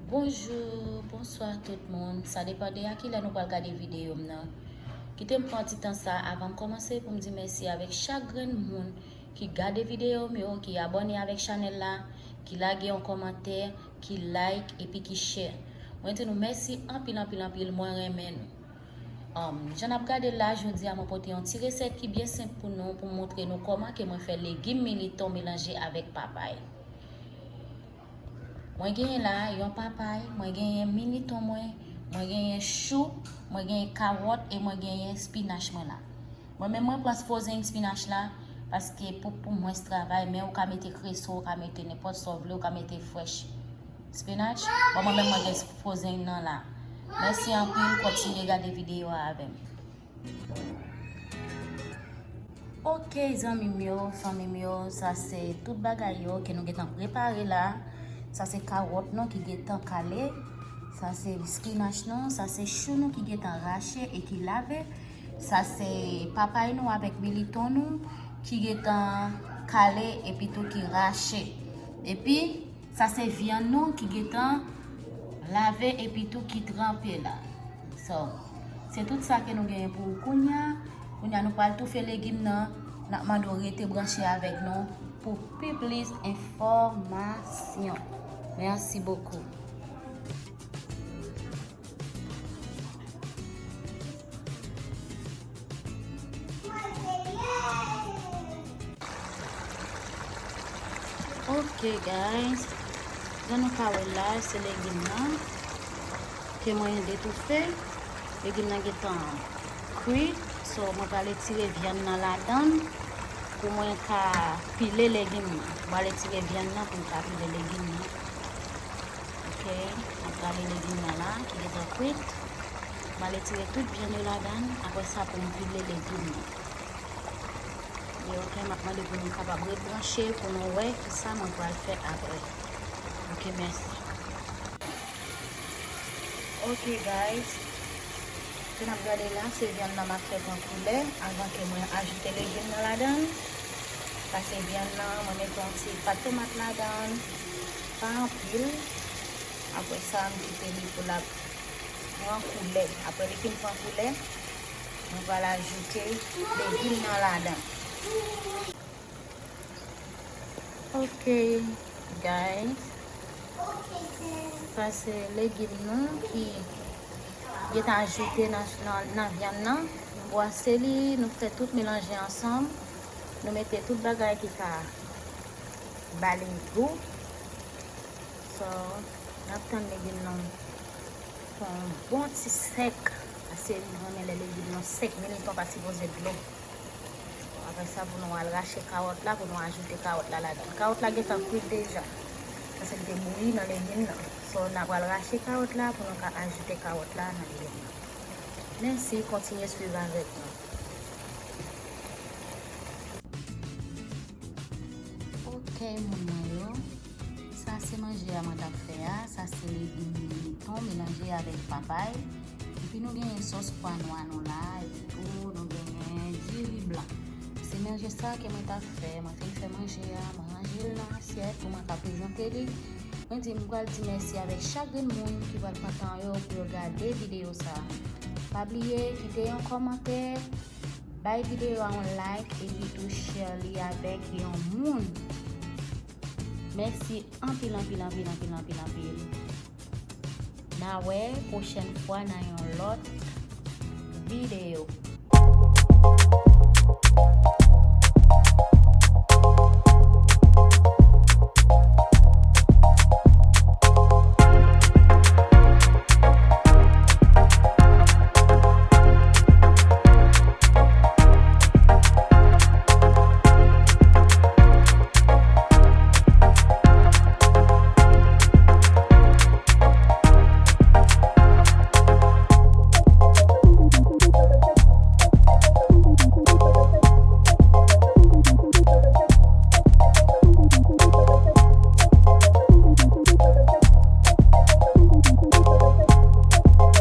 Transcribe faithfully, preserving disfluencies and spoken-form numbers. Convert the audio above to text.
Bonjou, bonswa tout moun. Sa depann de a kilè nou pral gade videyo m nan. Kite m pran ti tan sa avan m kòmanse pou m di mèsi avèk chak grenn moun ki gade videyo m yo, ki abòne avèk chanèl la, ki lage yon kòmantè, ki like epi ki share. Mwen di nou mèsi anpil, anpil, anpil. Mwen renmen nou. Um, jan n ap gade la, jodi a mwen pote yon ti resèt ki byen senp pou nou, pou m montre nou kòman ke mwen fè legim militon melanje avèk papay. Mwen genyen la yon papay, mwen genyen militon mwen, mwen genyen chou, mwen genyen kawòt e mwen genyen spinach mwen la. Mwen menm mwen pran frozen spinach la paske pou, pou mwens travay, men ou ka mete kreso, ou ka mete nenpòt sa w vle, ou ka mete fresh spinach. Bon, mwen menm mwen gen frozen nan la. Mèsi anpil, kontinye gade videyo a avè m. Ok, zanmi m yo, fanmi m yo, sa se tout bagay yo ke nou gentan prepare la. Sa se kawòt nou ki gentan kale. Sa se spinach nou, sa se chou nou ki gentan rache e ki lave. Sa se papay nou avèk militon nou ki gentan kale epi tou ki rache. Epi, sa se vyann nou ki gentan lave epi tou ki tranpe la. So, se tout sa ke nou genyen pou ou kounya. Kounya nou pral toufe legim nan. N ap mande w rete branche avèk nou pou pi plis enfòmasyon. Mèsi bokou. Ok, guys. Jan nou ka wè la, se legim nan ke mwen detoufe. Legim nan gentan kwi. So, mwen pral etire vyann nan ladan l pou mwen ka pile legim nan. Mwen pral etire vyann nan pou m ka pile legim nan. Ok, mwen pral pile legim nan la, ki gentan kwit. Mwen pral etire tout vyann yo ladan l. Apre sa, pou m pile legim nan. E ok, m ap mande pou nou kapab ret branche pou nou wè kisa mwen pral fè apre. Ok, mèsi. Ok, guys. Jan n ap gade la, se vyann nan m ap fè pran koulè avan ke mwen ajoute legim nan ladan l. Sa se vyann nan, mwen mete yon ti pat tomat ladan l. Pa anpil. Apre sa, m kite li pou l ap pran koulè. Apre li fin pran koulè, mwen pral ajoute legim nan ladan. Ok, guys. Sa se legim nou ki gentan ajoute nan, nan, nan vyann nan. Nou bwase li, nou fè tout melanje ansanm. Nou mete tout bagay ki ka ba li gou. So, n ap tann legim nan fè yon bon ti sèk. Paske m renmen lè legim nan sèk, militon pa sipoze dlo. Apre sa, pou nou al rache kawòt la, pou nou ajoute kawòt la ladan. Kawòt la gentan kwit deja. Paske l te bouyi nan legim nan. So, n ap al rache kawòt la pou nou ka ajoute kawòt la nan legim nan. Mèsi, kontinye swiv avèk nou. Ok, moun mwen yo. Sa se manje a mwen t ap fè a. Sa se legim militon melanje avèk papay. Epi nou genyen sòs pwa nwa nou la. Epi tou nou genyen diri blan. Se manje sa ke mwen t ap fè. Mwen fin fè manje a. Mwen ranje l nan asyèt pou mwen ka prezante li. Mwen di m pral di mèsi avèk chak grenn moun ki pral pran tan yo pou yo gade videyo sa. Pa bliye kite yon kòmantè. Bay videyo a yon like epi tou share li avèk yon moun. Mèsi anpil, anpil, anpil, anpil, anpil, anpil. N a wè pwochèn fwa nan yon lòt videyo.